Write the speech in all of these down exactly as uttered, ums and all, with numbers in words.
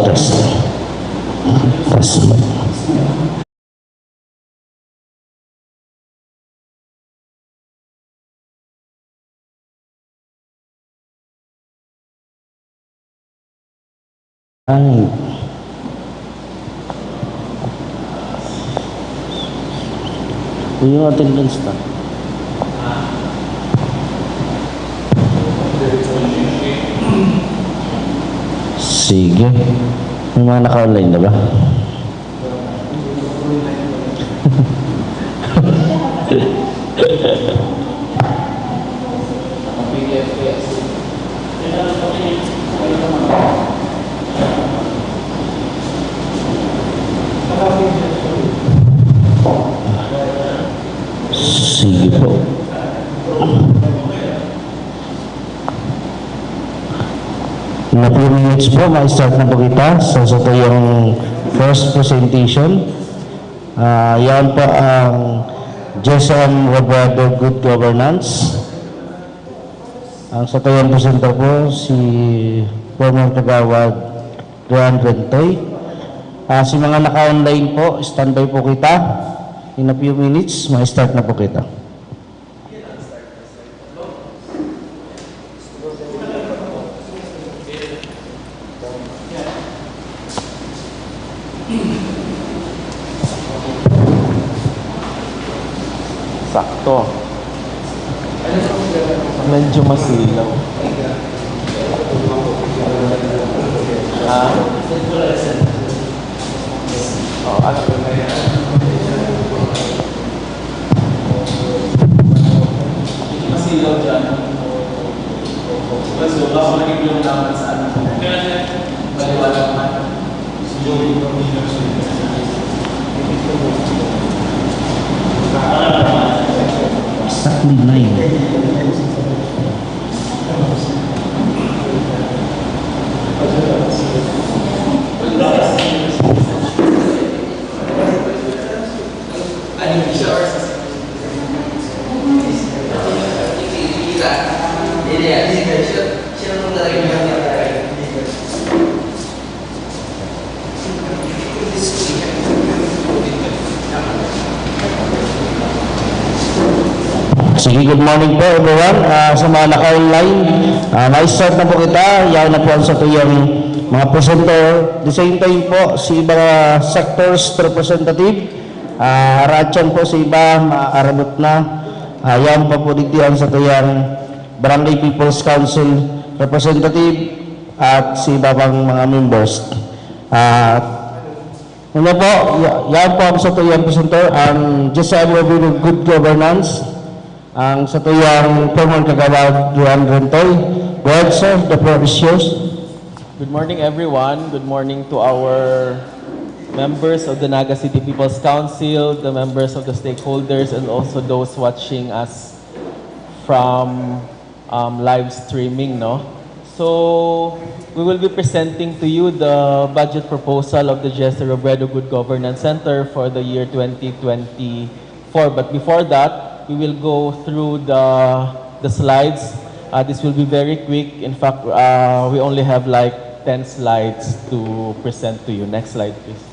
Test. Test. Ay. Yung attendance na. Sige. May mga naka-online na ba? Sige po. In a few minutes po, ma-start na po kita sa satuyang first presentation. Ah, yan po ang J C M Robredo Good Governance. Ang satuyang presenter po, si former Kagawad Juan Rentoy. Ah, si mga naka-online po, standby po kita. In a few minutes, ma-start na po kita. Sakto. Medyo masilaw. Ha? Oh, ano? Masilaw dyan. Mas baba, makikilang naman sa ano. Maliwanag man. Exactly nine. Sige, good morning po everyone. Ah, sa mga naka-online, ah, ma-start na po kita. Yaon na po ang satuyang mga presenter. The same time po, si mga sectors representative. Ah, haratyan po sa iba, maarabot na. Ah, yaon pa po digdi ang satuyang Barangay People's Council representative at sa iba pang mga members. Ah, Una po, ya-, yan po ang satuyang presenter, ang Josiah Robin of Good Governance, ang satuyang former kagawad, Juan Rentoy. Go ahead, sir. The floor is yours. Good morning, everyone. Good morning to our members of the Naga City People's Council, the members of the stakeholders, and also those watching us from um, live streaming, no? So, we will be presenting to you the budget proposal of the Jesse Robredo Good Governance Center for the year twenty twenty-four. But before that, we will go through the, the slides. Uh, this will be very quick. In fact, uh, we only have like ten slides to present to you. Next slide, please.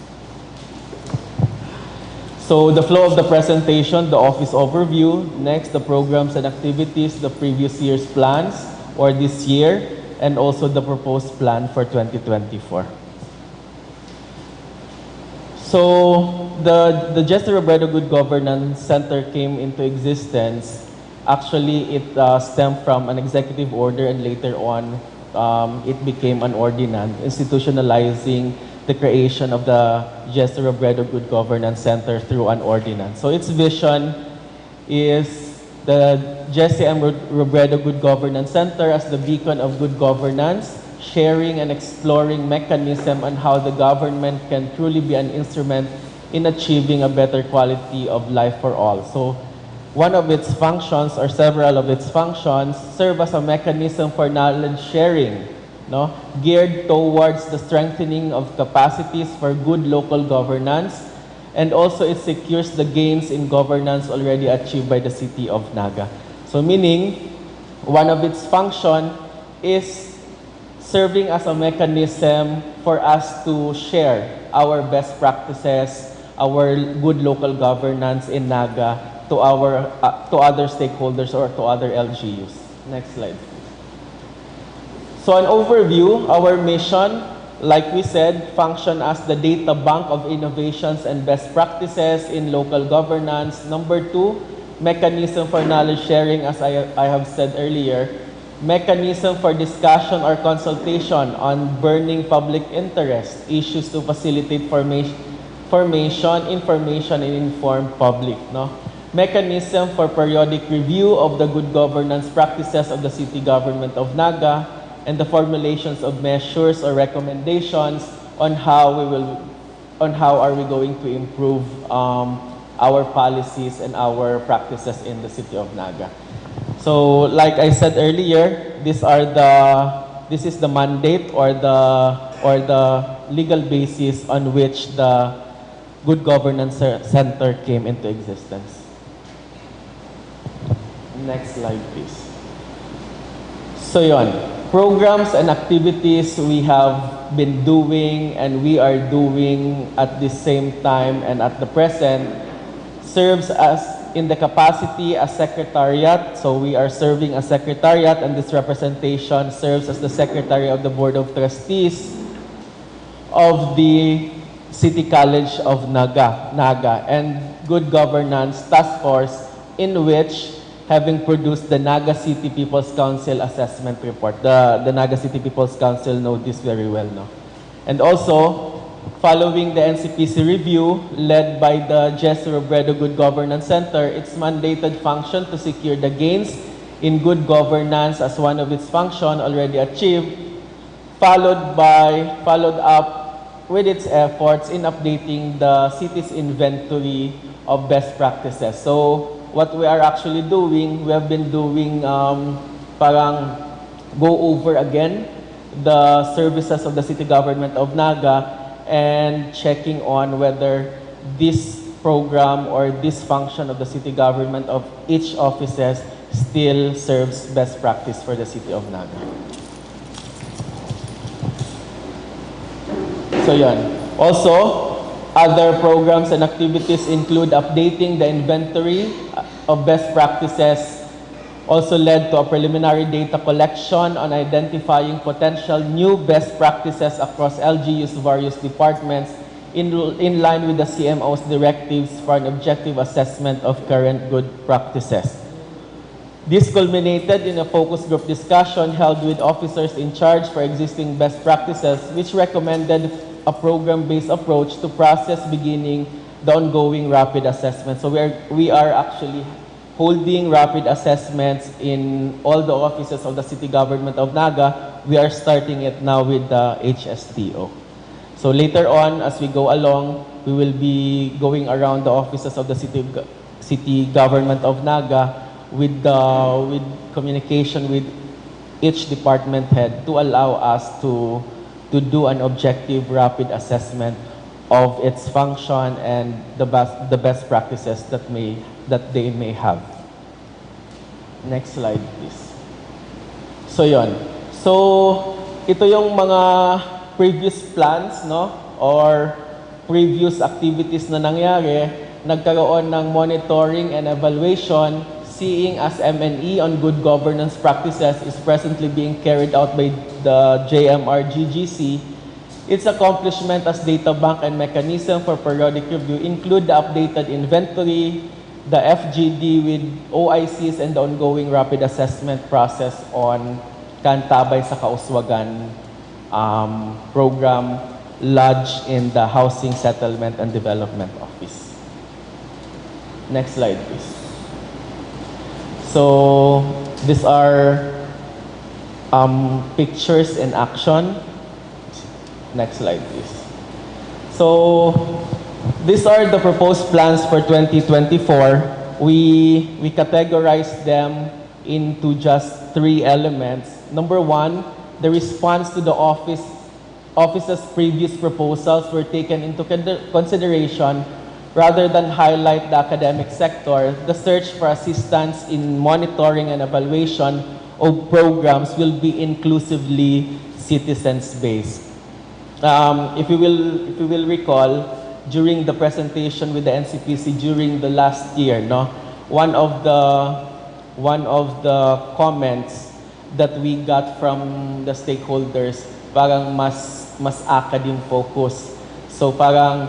So, the flow of the presentation, the office overview, next, the programs and activities, the previous year's plans or this year, and also the proposed plan for twenty twenty-four. So, the, the Jesse Robredo Good Governance Center came into existence. Actually, it, uh, stemmed from an executive order, and later on, um, it became an ordinance, institutionalizing the creation of the Jesse Robredo Good Governance Center through an ordinance. So its vision is the Jesse M. Ro-, Robredo Good Governance Center as the beacon of good governance, sharing and exploring mechanism on how the government can truly be an instrument in achieving a better quality of life for all. So, one of its functions or several of its functions serve as a mechanism for knowledge sharing, no, geared towards the strengthening of capacities for good local governance, and also it secures the gains in governance already achieved by the city of Naga. So, meaning, one of its function is serving as a mechanism for us to share our best practices, our good local governance in Naga to our uh, to other stakeholders or to other L G Us. Next slide. So an overview, our mission, like we said, function as the data bank of innovations and best practices in local governance. Number two, mechanism for knowledge sharing, as I, I have said earlier, mechanism for discussion or consultation on burning public interest issues to facilitate formation, formation, information, and informed public, no? Mechanism for periodic review of the good governance practices of the City Government of Naga and the formulations of measures or recommendations on how we will on how are we going to improve um, our policies and our practices in the city of Naga. So, like I said earlier, these are the this is the mandate or the or the legal basis on which the Good Governance Center came into existence. Next slide, please. So yon, programs and activities we have been doing and we are doing at the same time and at the present serves as in the capacity as secretariat. So we are serving as secretariat, and this representation serves as the secretary of the Board of Trustees of the City College of Naga, Naga and Good Governance Task Force, in which having produced the Naga City People's Council Assessment Report. The, the Naga City People's Council know this very well, no? And also, following the N C P C review led by the Jesse Robredo Good Governance Center, its mandated function to secure the gains in good governance as one of its function already achieved, followed by followed up with its efforts in updating the city's inventory of best practices. So what we are actually doing, we have been doing um, parang go over again the services of the city government of Naga and checking on whether this program or this function of the city government of each offices still serves best practice for the city of Naga. So yon. Also, other programs and activities include updating the inventory of best practices, also led to a preliminary data collection on identifying potential new best practices across L G U's various departments in, in line with the C M O's directives for an objective assessment of current good practices. This culminated in a focus group discussion held with officers in charge for existing best practices, which recommended a program-based approach to process beginning the ongoing rapid assessment. So we are, we are actually holding rapid assessments in all the offices of the city government of Naga. We are starting it now with the H S T O. So later on, as we go along, we will be going around the offices of the city, city government of Naga with the with communication with each department head to allow us to to do an objective, rapid assessment of its function and the best the best practices that may that they may have. Next slide, please. So yon. So ito yung mga previous plans, no, or previous activities na nangyari. Nagkaroon ng monitoring and evaluation, seeing as M N E on good governance practices is presently being carried out by the J M R G G C. Its accomplishment as data bank and mechanism for periodic review include the updated inventory, the F G D with O I Cs, and the ongoing rapid assessment process on Kaantabay sa Kauswagan um, program lodged in the Housing Settlement and Development Office. Next slide, please. So, these are um, pictures in action. Next slide, please. So, these are the proposed plans for twenty twenty-four. We, we categorized them into just three elements. Number one, the response to the office office's previous proposals were taken into con- consideration rather than highlight the academic sector. The search for assistance in monitoring and evaluation of programs will be inclusively citizens base. Um, if you will, if you will recall, during the presentation with the N C P C during the last year, no, one of the one of the comments that we got from the stakeholders, parang mas mas ACAD yung focus. So parang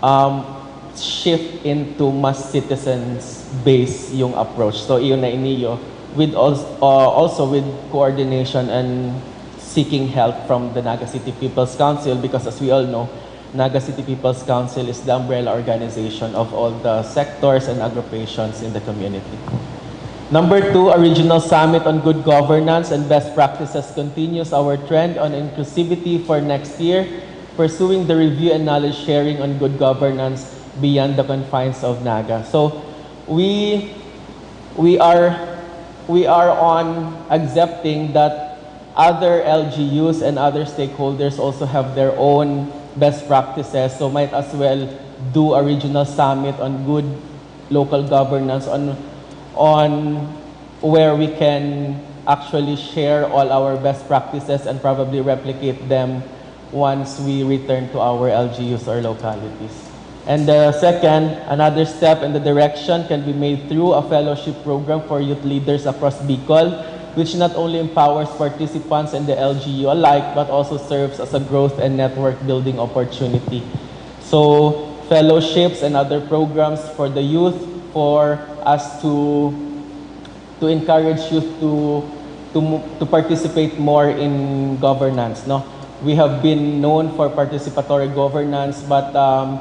um, shift into mas citizens base yung approach. So iyon na iniyo with also, uh, also with coordination and seeking help from the Naga City People's Council, because as we all know, Naga City People's Council is the umbrella organization of all the sectors and agrupations in the community. Number two, a regional summit on good governance and best practices continues our trend on inclusivity for next year, pursuing the review and knowledge sharing on good governance beyond the confines of Naga. So we we are we are on accepting that other L G Us and other stakeholders also have their own best practices, so might as well do a regional summit on good local governance, on on where we can actually share all our best practices and probably replicate them once we return to our L G Us or localities. And the second, another step in the direction can be made through a fellowship program for youth leaders across Bicol, which not only empowers participants and the L G U alike, but also serves as a growth and network building opportunity. So, fellowships and other programs for the youth, for us to to encourage youth to to mo- to participate more in governance, no? We have been known for participatory governance, but um,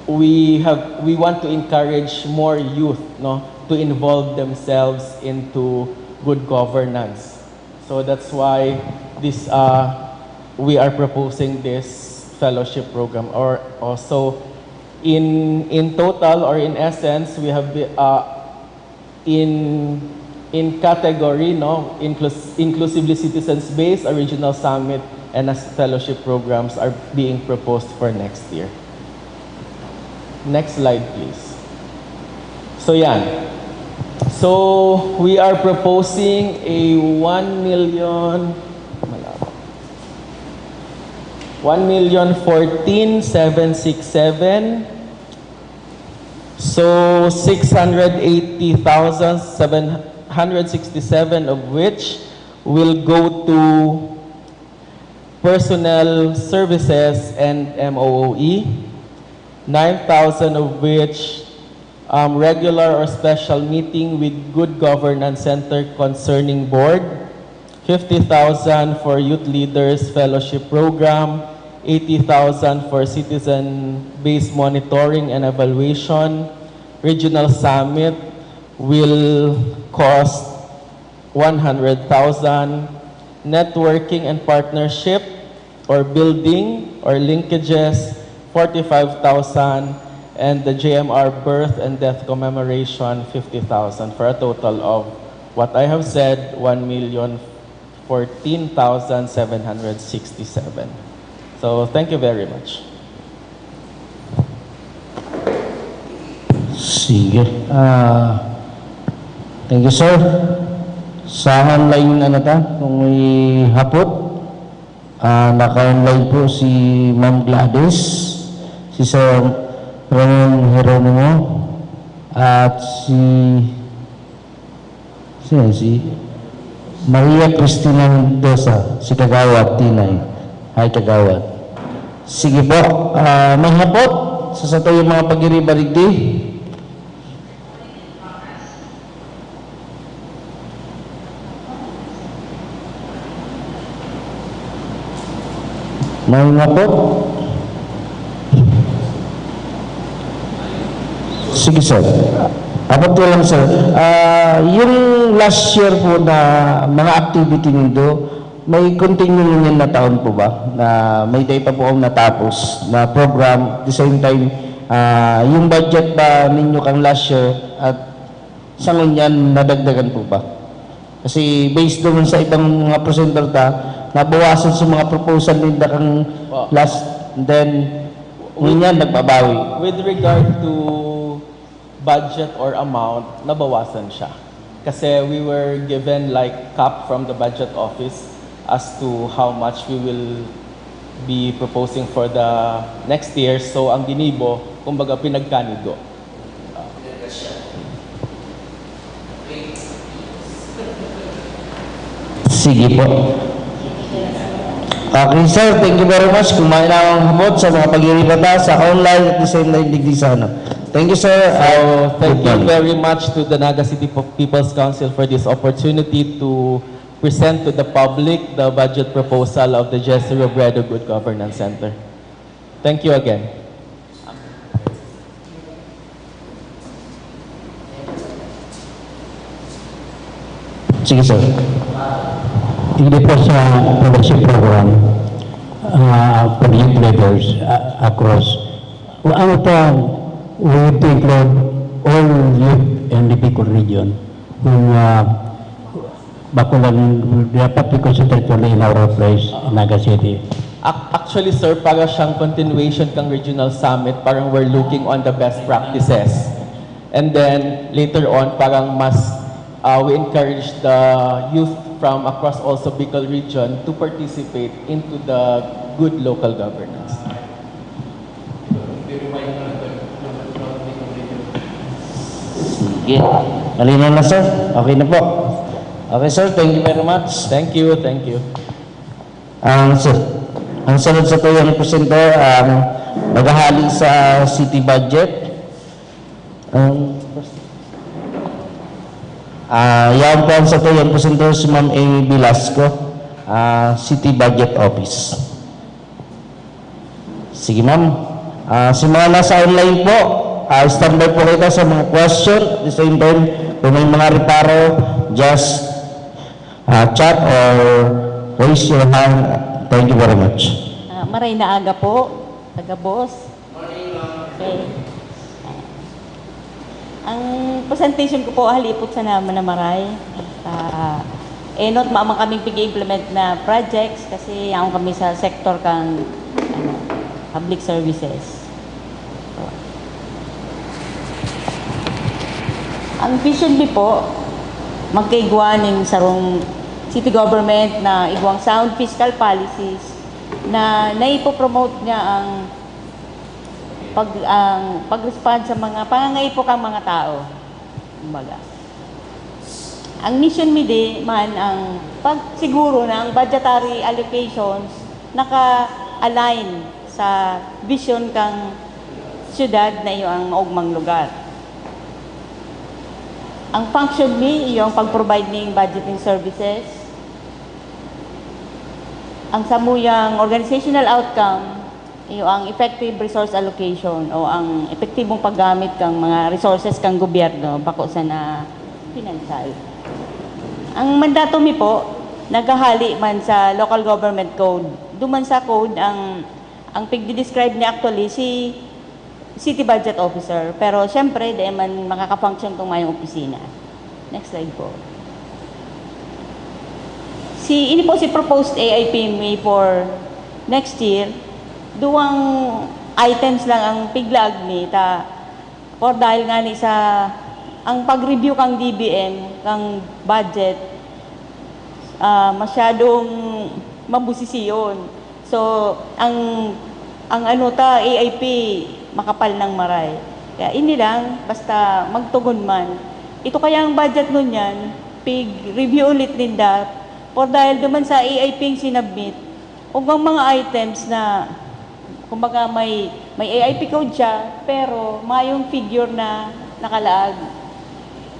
we have we want to encourage more youth, no, to involve themselves into good governance. So that's why this uh, we are proposing this fellowship program. Or also, in in total or in essence, we have be- uh, in in category, no, inclus- inclusively citizens based, a regional summit, and as fellowship programs are being proposed for next year. Next slide, please. So yan. So we are proposing a one million, one million fourteen seven six seven. So six hundred eighty thousand seven hundred sixty-seven of which will go to personnel services and M O O E, nine thousand of which um, regular or special meeting with Good Governance Center concerning board, fifty thousand for Youth Leaders Fellowship Program, eighty thousand for citizen-based monitoring and evaluation, regional summit will cost one hundred thousand, networking and partnership or building or linkages, forty-five thousand, and the J M R birth and death commemoration, fifty thousand, for a total of what I have said, one million fourteen thousand seven hundred sixty-seven. So, thank you very much. Sige. Ah, thank you, sir. Sa online, ano ta, kung may hapot, ah, naka-online po si Ma'am Gladys, si Sir Ramon Jeronimo, at si, si, si Maria Cristina Mendoza, si Kagawad Tinay. Hi, Kagawad. Sige po, ah, may hapot sa satuyang mga pagiriba digdi. May hapot? Sige, sir. Abot ko lang, sir. Ah, yung last year po na mga activity nindo, may continue ngunyan na taon po ba? Na may day pa po akong natapos na program. At the same time, ah, yung budget ba ninyo kang last year at sa ngunyan nadagdagan po ba? Kasi based naman sa ibang mga presenter ta, nabawasan sa mga proposal ninda kang Wow. Last, then ngunyan nagbabawi. With regard to budget or amount, nabawasan siya. Kasi we were given like cap from the budget office as to how much we will be proposing for the next year. So ang ginibo, kumbaga pinagkanigo. Sige po. Okay, sir. Thank you very much. Kumain na ang hapot sa mga pag-iiribata sa online at the same time digdi sa ano. Thank you, sir. So, thank you very much to the Naga City Po- People's Council for this opportunity to present to the public the budget proposal of the Jesse Robredo Good Governance Center. Thank you again. Sige, sir. Hindi po sa fellowship program, uh, for youth leaders uh, across. Ang ito, we have to include all youth in the Bicol region. Kung uh, bako lang, dapat i-concentrate only in our place, Naga City. Actually, sir, para siyang continuation kang regional summit, parang we're looking on the best practices. And then, later on, parang mas uh, we encourage the youth from across also Bicol region to participate into the good local governance. Sige. Malinaw na, sir. Okay na po. Okay, sir. Thank you very much. Thank you, thank you. Ang, su- ang sunod sa tuyang presenter ang naghahali sa city budget. Ang ah, yan po ang sa tuyang presenter si Ma'am Amy Velasco, ah, City Budget Office. Sige, ma'am. Ah, sa mga nasa online po, ah, standby po kayo sa mga question. At the same time, kung may mga reparo, just ah, chat or raise your hand. Thank you very much. Ah, maray na aga po, taga-boss. Okay. Ang presentation ko po, halipot sana na maray. Ah, enot, maamang kaming pig-implement na projects kasi yaon kami sa sector kang ano, public services. Ang vision mi po, magkaigwa ning sarong city government na igwang sound fiscal policies na naipo-promote niya ang pag ang pag-respond sa mga pangangaipo kang mga tao. Kumbaga. Ang mission mi di man ang pagsiguro na ang budgetary allocations naka-align sa vision kang syudad na iyo ang maugmang lugar. Ang function mi iyo ang pag-provide ning budgeting services. Ang samuyang organizational outcome, iyo ang effective resource allocation o ang epektibong paggamit kang mga resources kang gobyerno bako sana pinansal. Ang mandato mi po, naghahali man sa Local Government Code. Duman sa code, ang ang pigdi-describe niya actually si City Budget Officer, pero siyempre, di man makaka-function kung mayong opisina. Next slide po. Si, ini po si proposed A I P mi for next year. Duwang items lang ang piglaag mi ta, or dahil nga ni sa ang pag-review kang D B M, kang budget, ah, masyadong mabusisiyon. So, ang ang ano ta, A I P, makapal ng maray. Kaya ini lang, basta magtugon man. Ito kaya ang budget nun yan, pig-review ulit ninda. Or dahil duman sa A I P yung sinubmit, ug ang mga items na, kumbaga may, may A I P code siya, pero mayong figure na nakalaag.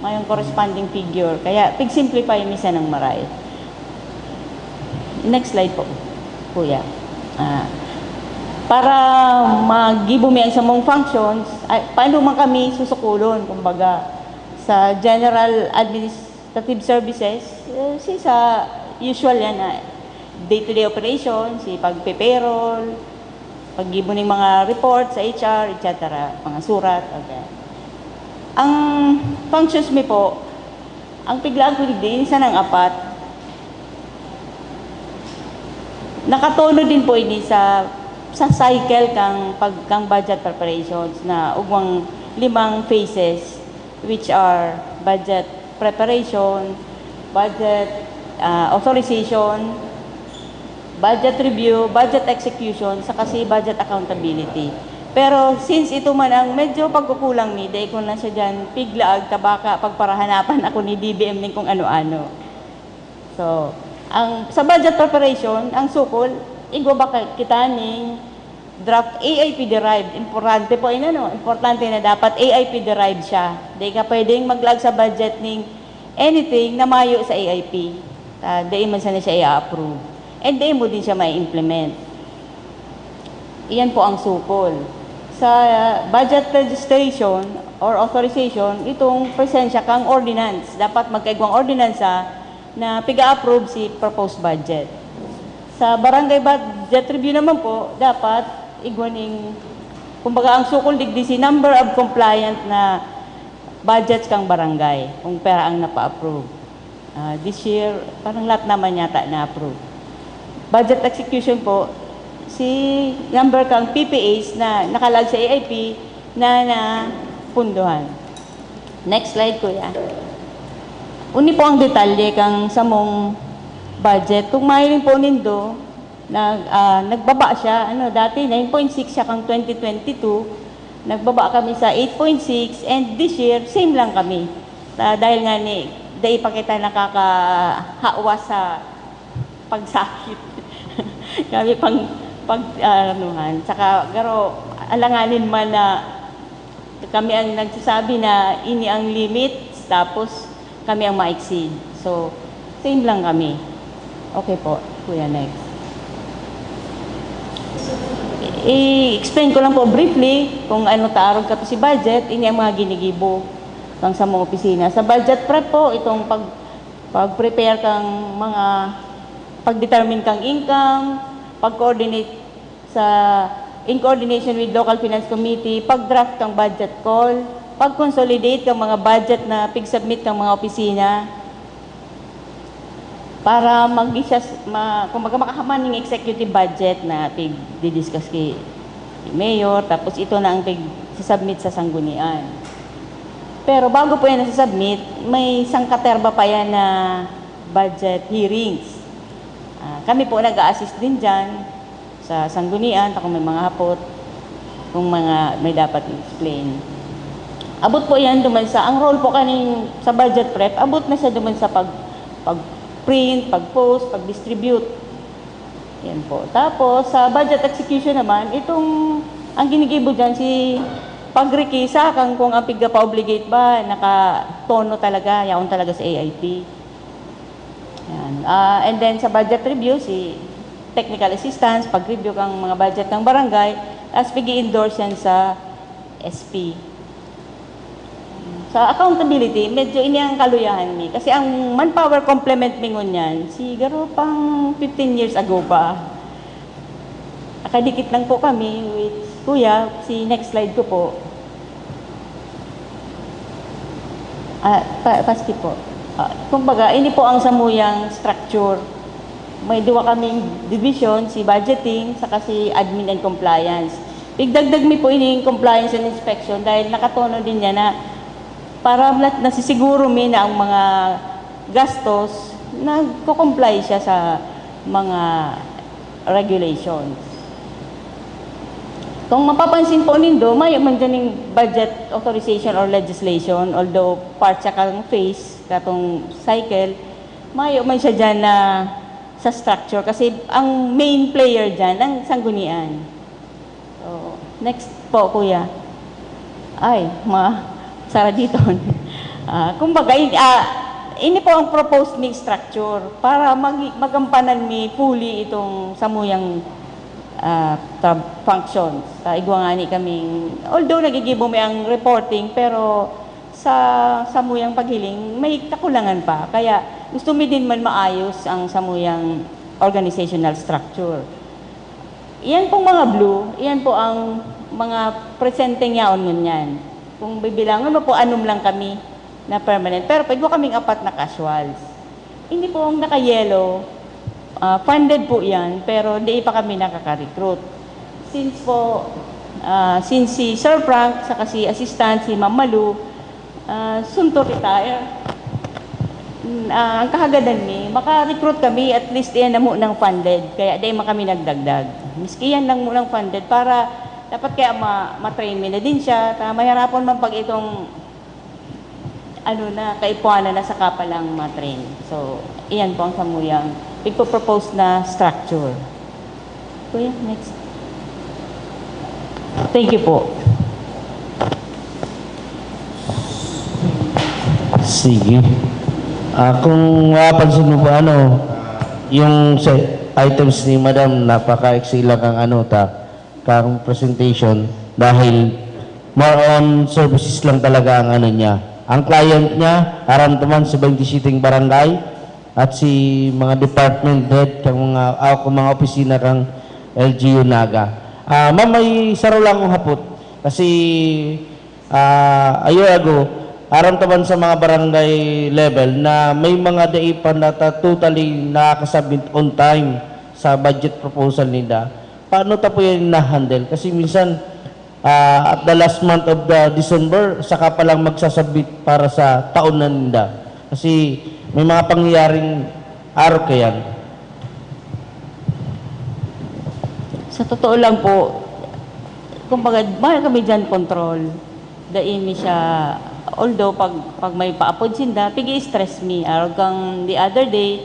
Mayong corresponding figure. Kaya, pig-simplify mi sanang maray. Next slide po, Kuya. Ah, para magibo mi ang samong functions, ay, paano man kami susukulon, kumbaga, sa general administrative services, eh, si sa usual yan na day-to-day operation, si pagpe-payroll, paggibo ning mga report sa H R, et cetera, mga surat, okay. Ang functions mi po, ang piglaag ko digdi, insan ang apat. Nakatono din po ini sa sa cycle kang pag kang budget preparations na ugwang limang phases, which are budget preparation, budget ah, authorization, budget review, budget execution, saka si budget accountability. Pero since ito man ang medyo pagkukulang mi, dai ko na siya diyan piglaag, tabaka pagparahanapan ako ni D B M ning kung ano-ano. So, ang, sa budget preparation, ang sukol, igwa ba ka-, kita ning draft A I P derived? Importante po yun, ano? Importante na dapat A I P derived siya. Di ka pwedeng maglag sa budget ning anything na mayo sa A I P. Ah, dai man sana siya i-approve. And dai mo din siya mai-implement. Iyan po ang sukol. Sa budget registration or authorization, itong presensya kang ordinance. Dapat magkaigwang ordinansa na piga-approve si proposed budget. Sa barangay budget review naman po, dapat igwa ning, kumbaga, ang sukol digdi si number of compliant na budgets kang barangay, kung pera ang napa-approve. Ah, this year, parang lahat naman yata na-approve. Budget execution po, si number kang P P As na nakalag sa A I P na napundohan. Next slide, Kuya. Uni po ang detalye kang samong budget. Kung mahiling po nindo, nag, ah, nagbaba siya. Ano, dati nine point six siya kang twenty twenty-two. Nagbaba kami sa eight point six, and this year, same lang kami. Ah, dahil nga ni, dai pa kita nakakahawa sa pagsakit. Kami pang, pag, ah, anuhan. Saka, garo, alanganin man na kami ang nagsasabi na ini ang limit, tapos kami ang ma-exceed. So, same lang kami. Okay po, Kuya, next. I-explain ko lang po briefly kung ano ta arog kato si budget, ini ang mga ginigibo kang samong opisina. Sa budget prep po, itong pag, pag-prepare kang mga, pag-determine kang income, pag-coordinate sa, in coordination with Local Finance Committee, pag-draft kang budget call, pag-consolidate kang mga budget na pig-submit kang mga opisina, para mag-, siya, ma-, kumbaga, makahaman yung executive budget na pig-discuss kay mayor, tapos ito na ang pig-submit sa sanggunian. Pero bago po yan nasa-submit, may sangkaterba pa yan na budget hearings. Ah, kami po nag-a-assist din dyan sa sanggunian, ta kung may mga hapot, kung mga may dapat i-explain. Abot po yan duman sa, ang role po kaning sa budget prep, abot na siya duman sa pag, pag-print, pag-post, pag-distribute. Yan po. Tapos, sa budget execution naman, itong, ang ginigibo dyan, si pag-rekisa kang kung ang pigpa-obligate ba, nakatono talaga, yaon talaga sa A I P. Yan. Ah, and then sa budget review, si technical assistance, pag-review kang mga budget ng barangay, as pig-endorse yan sa S P. Sa accountability, medyo ini ang kaluyahan mi. Kasi ang manpower complement mi ngunyan, siguro pang fifteen years ago pa. Nakadikit lang po kami with Kuya. Si next slide ko po. Ah, pa, paski po. Ah, kumbaga, ini po ang samuyang structure. May duwa kaming division, si budgeting, saka si admin and compliance. Pigdagdag mi po ining compliance and inspection dahil nakatono din niya na para na-, nasisiguro mi na ang mga gastos, nagko-comply siya sa mga regulations. Kung mapapansin po nindo, mayo man dyan yung budget authorization or legislation, although part siya kang phase, katong cycle, mayo man siya dyan na sa structure kasi ang main player dyan, ang sanggunian. So, next po, Kuya. Ay, ma-, sara dito. Ah, kumbaga, in-, ah, ini po ang proposed mi structure para mag-, magampanan mi fully itong samuyang, ah, tra-, functions. Sa igwa ngani kaming, although nagigibo mi ang reporting, pero sa samuyang paghiling, may kakulangan pa. Kaya gusto mi din man maayos ang samuyang organizational structure. Iyan pong mga blue, iyan po ang mga presenteng yaon ngunyan. Kung bibilangon mo po, anom lang kami na permanent. Pero pwede po kaming apat na casuals. Hindi po ang naka-yellow, ah, funded po yan, pero di pa kami nakaka-recruit. Since po, ah, since si Sir Frank, saka si Assistant, si Ma'am Malu, ah, soon to retire. Ah, ang kahagadan mi, maka-recruit kami, at least iyan na munang funded, kaya di man kami nagdagdag. Miski iyan lang munang funded para dapat kaya ma-, ma-train mi na din siya, ta maharapon man pag itong ano na, kaipuhanan na saka pa lang ma-train. So, iyan po ang samuyang pigpo-propose na structure. Kuya, next. Thank you po. Sige. Ah, kung mapapansin mo po, ano, yung sa items ni Madam, napaka-excel lang ang ano, ta, kang presentation dahil more on services lang talaga ang ano niya. Ang client niya, aram naman sa twenty-seven barangay at si mga department head kang mga, ah, kung mga opisina kang L G U Naga. Ah, ma'am, may saro lang akong hapot kasi ah, a year ago, aram ta man sa mga barangay level na may mga dai pa na ta-, totally nakakasubmit on time sa budget proposal ninda. Paano ta po yan na-handle? Kasi minsan, ah, at the last month of the December, saka pa lang magsasubmit para sa taon na ninda. Kasi may mga pangyayaring arog kayan. Sa totoo lang po, kumbaga, mahal kami dyan control. Dai mi siya, although pag, pag may paapod sinda, pigi-stress mi. Arog kang the other day,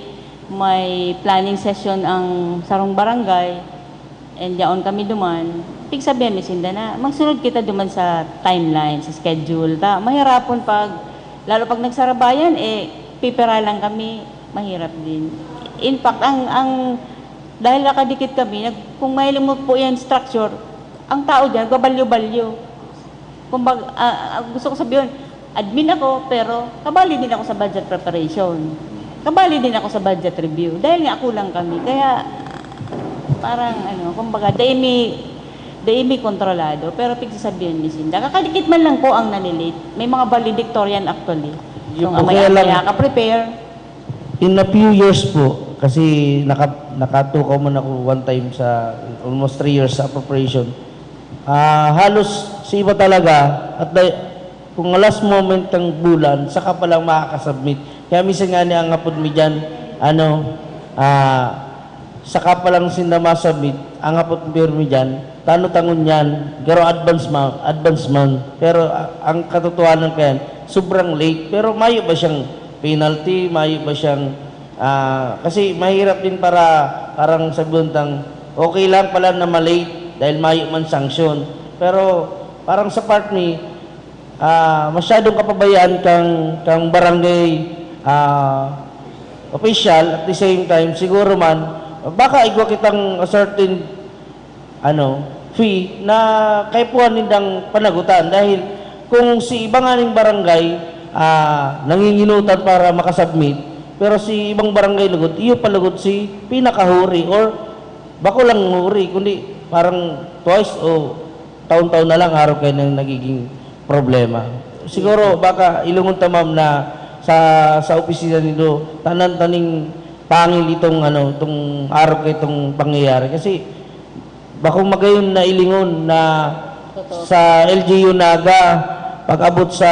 may planning session ang sarong barangay, and yaon kami duman. Pigsabihan mi sinda na magsunod kita duman sa timeline, sa schedule. Ta, mahirapon pag, lalo pag nagsarabayan, eh, pipira lang kami, mahirap din. In fact, ang, ang, dahil nakadikit kami, nag, kung may limot po yan structure, ang tao dyan, gabalyo-balyo. Kumbaga, ah, ah, gusto ko sabihin, admin ako, pero kabali din ako sa budget preparation. Kabali din ako sa budget review. Dahil nga kulang kami. Kaya, parang ano, kumbaga, dai mi, dai mi kontrolado, pero pigsasabihan mi sinda. Kakadikit man lang po ang nalilate. May mga valedictorian actually. Yun Kung po, ang may kaya lang- kaya ka-prepare, In a few years po, kasi naka, nakatukaw man ako one time sa almost three years sa appropriation, ah, halos sa iba talaga, at the, kung last moment ng bulan, saka pa lang makakasubmit. Kaya minsan nga ni ang hapon mi dyan, ano, ah, saka pa lang sinda masubmit, ang hapot pirmi dyan, tano tangon yan, garo advance man, advance man. Pero ah, ang katotohanan kayan, sobrang late. Pero mayo ba siyang penalty, mayo ba siyang, ah, kasi mahirap din para, parang sabihin tang, okay lang pala na malate dahil mayo man sanction. Pero parang sa part ni, ah, masyadong kapabayaan kang, kang barangay, ah, official, at the same time, siguro man, baka igwa kitang a certain, ano, fee na kaipuhan nindang panagutan. Dahil kung si iba nga ning barangay, ah, nanginginutan para makasubmit, pero si ibang barangay lugod, iyo pa lugod si pinakahuri or bako lang huri, kundi parang twice o taon-taon na lang, arog kayo nang nagiging problema. Siguro, baka ilingon ta, ma'am, na sa, sa opisina nindo, tanan taning pangil itong, ano, itong arog kayo itong pangyayari. Kasi, bako magayon na ilingon na Totoo. Sa L G U Naga, pag-abot sa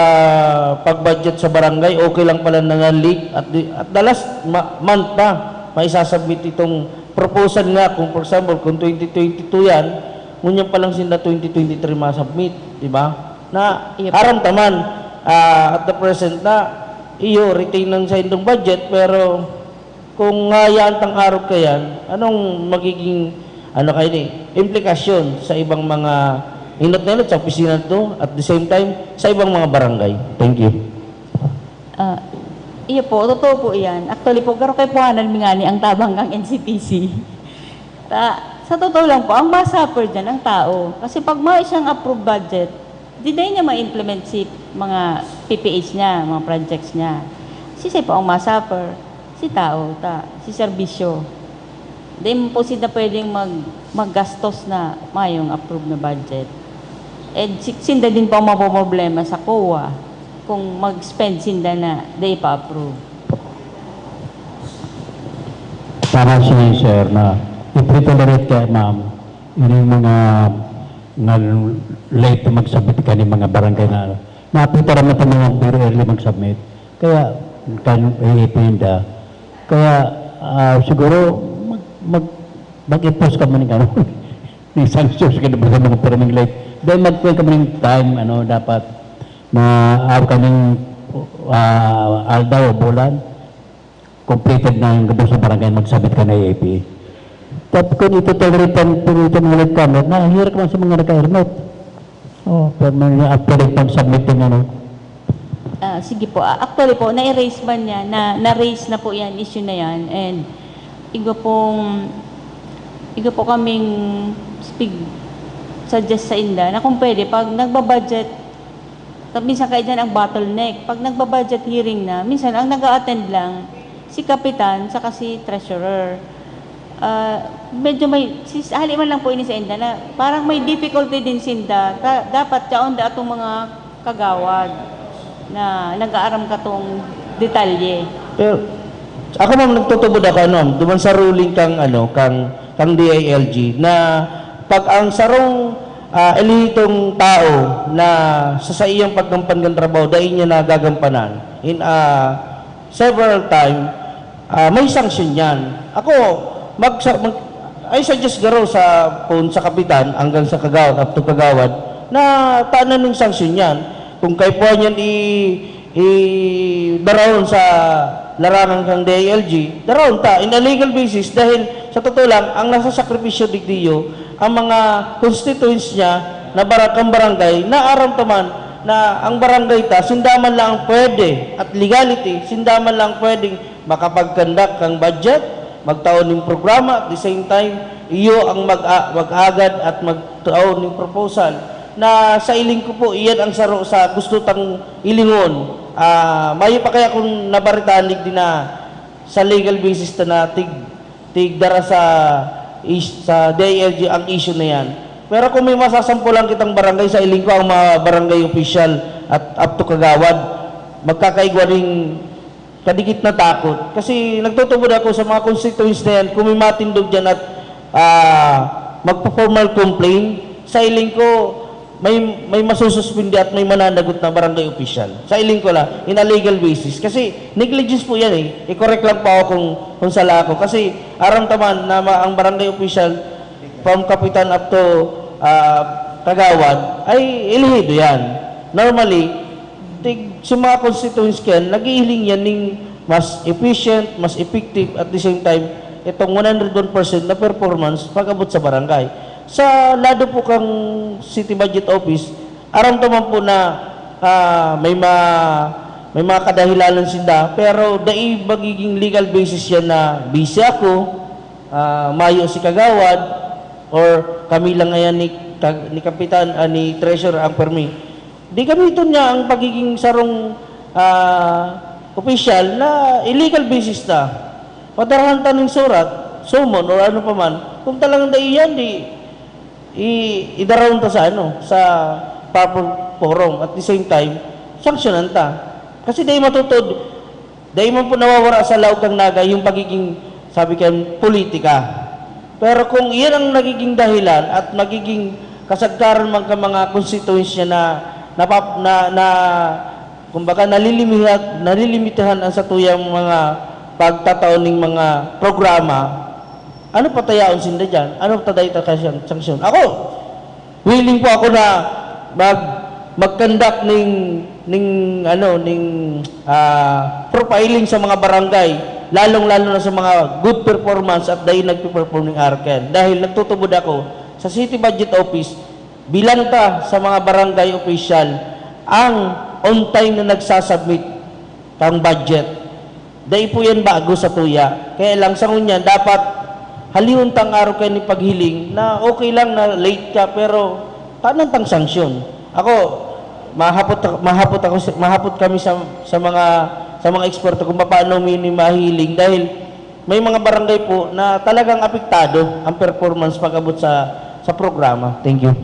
pag-budget sa barangay, okay lang pala na nga leak. At, di, at the last ma- month pa, maisasubmit itong proposal nga. Kung for example, kung twenty twenty-two yan, ngunyan pa lang sinda twenty twenty-three masubmit, di ba? Na Yep. Aram ta man, ah, at the present na, iyo, retain lang sa indong budget, pero kung hayaan tang arog kayan, anong magiging, ano kayo ni, implikasyon sa ibang mga inot na inot sa opisina to, at the same time, sa ibang mga barangay? Thank you. Ah, iyo po, totoo po iyan. Actually po, garo kaipuhanan mi ngani ang tabang kang N C P C. Ta, sa totoo lang po, ang ma-suffer dyan ang tao. Kasi pag may siyang approved budget, di dai niya ma-implement si mga P P H niya, mga projects niya. Sisay po ang ma-suffer? Si tao, ta, si serbisyo. Di mo po sila pwedeng mag, maggastos na mayong approved na budget. Eh, si, sinda din po ang mapoproblema sa COA kung mag-spend sinda na di pa-approve. Tama siya, sir, na i-tolerate kaya, ma'am, yun yung mga nga late na mag-submit kani mga barangay na napita naman itong mga very early mag-submit. Kaya kan A A P ninda. Kaya, ah, siguro, mag, mag, mag-impose kamo ning ano, ning sanctions kada basta mga pirming late. Dahil magkuha kamo ning time, ano, dapat na araw kaning, ah, aldaw o bulan, completed na yung gabos na barangay, magsabit ka na A A P. Tapos kung ito tolerate ang, kung ito mga nagkamit, na hirap man sa mga nagka-hermit. Oh, pero may actually pag-submit din, ano. Ah, sige po. Ah, actually po, na-erase man niya, na, na-raise na po yan, issue na yan. And igo pong, igo po kaming speak, suggest sa inda na kung pwede, pag nagbabudget, ta- minsan kaya dyan ang bottleneck. Pag nagbabudget hearing na, minsan ang nag-a-attend lang si Kapitan saka si Treasurer. Ah, medyo may, sis, hali man lang po ini sa inda na parang may difficulty din sinda. Ta, dapat yaon da atong mga kagawad na nag-aaram katong detalye. Pero ako, ma'am, nagtutubod ako, ano, duman sa ruling kang, ano, kang, kang D I L G na pag ang sarong ah, elihitong tao na sa saiyang paggampan kan trabaho, dai niya nagagampanan in, ah, several time, ah, may sanction yan. Ako, mag, mag, I suggest garo sa, kung sa kapitan hanggang sa kagawad, up to kagawad, na tanan ng sanction yan. Kung kaipuhan yan i, i darahon sa larangan kang D I L G, darahon ta in a legal basis dahil sa totoo lang, ang nasa sakripisyo digdiyo, ang mga constituents niya na bara-, kang barangay, na aram ta man na ang barangay ta, sinda man lang ang pwede, at legality, sinda man lang pwedeng makapag-conduct kang budget, magtao ning programa, at the same time, iyo ang mag-, mag-agad at magtao ning proposal. Na sa iling ko po, iyan ang saro sa gusto tang ilingon. Ah, mayo pa kaya kung nabaritaan digdi na sa legal basis ta na tig, tigdara sa is-, sa D I L G ang issue na yan. Pero kung may masasampulan kitang barangay, sa iling ko ang mga barangay official at up to kagawad, magkakaigwa ning kadikit na takot. Kasi nagtutubod ako sa mga constituents na yan, kung may matindog dyan at, ah, magpa-formal complaint, sa iling ko, may, may masususpindi at may mananagot na barangay official. Sa iling ko la, in a legal basis. Kasi negligence po yan eh. I-correct lang po ako kung, kung sala ako. Kasi aram ta man na ma-, ang barangay official, from kapitan up to, ah, kagawad, ay elehido yan. Normally, tig, sa mga constituents ko yan, naghihiling yan ning mas efficient, mas effective, at the same time, itong one hundred one percent na performance pag-abot sa barangay. Sa lado po kang City Budget Office, aram ta man po na, ah, may ma-, may mga kadahilanan sinda, pero dai magiging legal basis yan na busy ako, ah, mayo si kagawad, or kami lang ngayon ni, kag-, ni Kapitan, ah, ni Treasurer ang permi. Di gamiton niya ang pagiging sarong, ah, opisyal na illegal basis ta. Padarahan ta ning surat, summon, or ano pa man. Kung talagang dai yan, di, i-, idarahon ta sa, ano, sa proper forum. At the same time, sanksyonan ta. Kasi dai matutod, dai man po nawawara sa laog kang Naga yung pagiging, sabi kan, politika. Pero kung iyan ang nagiging dahilan at magiging kasagkaran man ka mga constituents niya na, napap-, na, na, kumbaga, nalilimihat, nalilimitahan ang satuyang mga pagtatao ning mga programa, ano pa ta yaon sinda diyan? Ano ta dai ta kaya sanksyon? Ako, willing po ako na mag, mag-conduct ning, ning, ano, ning, ah, profiling sa mga barangay, lalong-lalo na sa mga good performance at dai nagpe-perform ning R K N. Dahil nagtutubod ako sa City Budget Office, bilang ta sa mga barangay official ang on time na nagsasubmit kang budget. Dai po yan bago sa tuya. Kaya lang sa ngunyan, dapat halihon tang araw kayo ni paghiling na okay lang na late ka, pero tanan tang sanksyon. Ako, mahapot, mahapot ako sa, mahapot kami sa, sa mga, sa mga eksperto kung paano mi-, ni mahiling dahil may mga barangay po na talagang apektado ang performance pag-abot sa, sa programa. Thank you.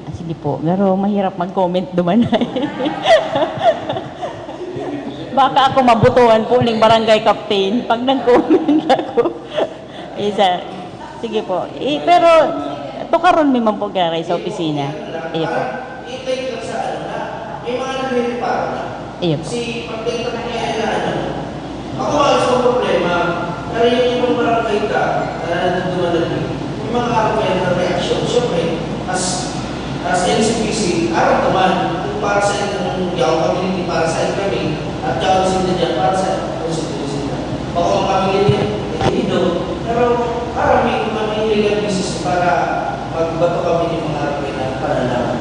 Ah, sige po, pero mahirap mag-comment duman. Baka ako mabutuhan po ning barangay captain pag nag-comment ako. Isa. Sige po. Eh, pero tukaron mi man po, Garay, sa opisina. Iyo po. Iyo po. Kasi pag nakita ko kaya na ano, ako wala sa problema, pero yung ibang barangay ka, na dumadagdag, yung mga araw kaya na reaksyon, syempre, as, as N C P C, araw naman, kung para sa inyong yaw community, para sa kami, at yaw sa inyo dyan, para sa constituency na. Baka ang pamilya niya, hindi daw. Pero parang may mga illegal business para magbato kami yung mga araw na panalaman.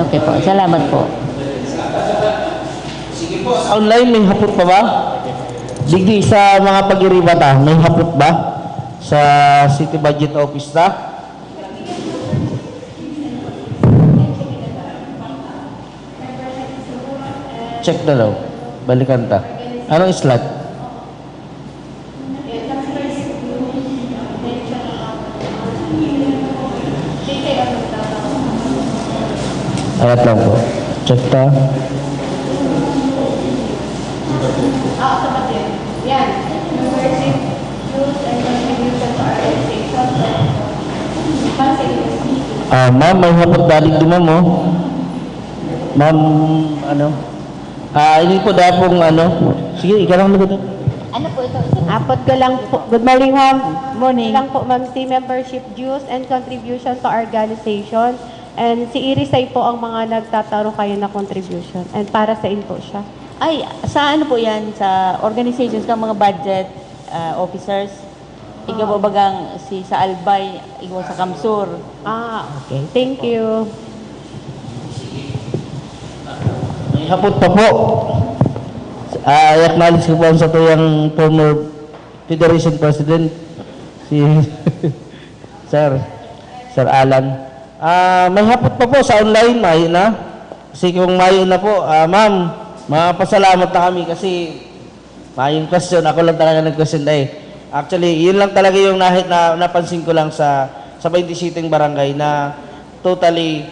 Okay po. Salamat po. Sige po, sa online, may hapot pa ba? Digdi sa mga pag-iriba ta, may hapot ba sa City Budget Office ta? Check na daw. Balikan ta. Anong slot? Angat lang po. Check ta. Ah, ma'am, may hapot balik din, ma'am, oh. Ma'am, ano? Ah, ini po daw pong, ano? Sige, ikaw lang, Lugutan. Ano po ito? Hapot ko lang po. Good morning, ma'am. Morning. Lang po, ma'am, si membership dues and contribution to organization. And si Irisay po ang mga nagtataro kayo na contribution. And para sa in po siya. Ay, sa ano po yan? Sa organizations ka, mga budget uh, officers? Ikaw po bagang si sa Albay, ikaw sa Kamsur. Ah, okay. Thank you. May hapot pa po. Ah, i-acknowledge ko po ang satuyang former Federation President, si Sir, Sir Alan. Ah, may hapot pa po sa online, mayo na. Kasi kung mayo na po, ah, ma'am, mapasalamat na kami kasi mayong question. Ako lang talaga nag-question na eh. Actually, yun lang talaga yung nahit na napansin ko lang sa sa twenty-seven barangay na totally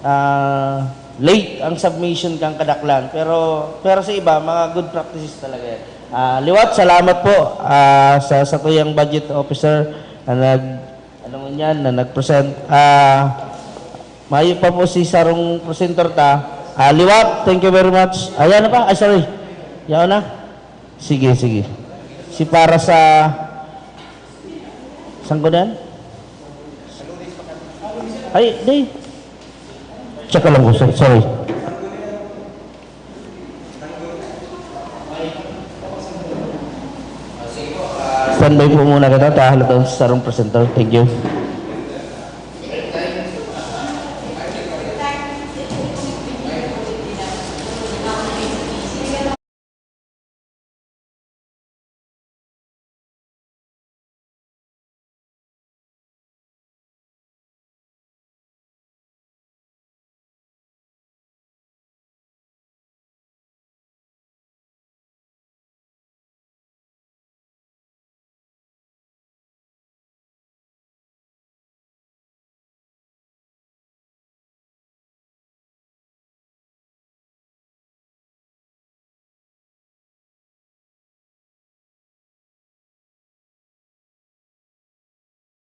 ah, late ang submission kang kadaklan. Pero pero sa iba, mga good practices talaga yan. Ah, liwat, salamat po ah, sa sa tuyang budget officer na nag ano mo niyan, na nag-present. Ah, mayo pa po si sarong presenter ta. Ah, liwat, thank you very much. Ayan na pa. Ay, sorry. Yaon na. Sige, sige. Si para sa saan ko na yan? Ay, di. Check ko lang po, sir. Sorry. Standby po muna kita. Tahalat ang sarong presenter. Thank you.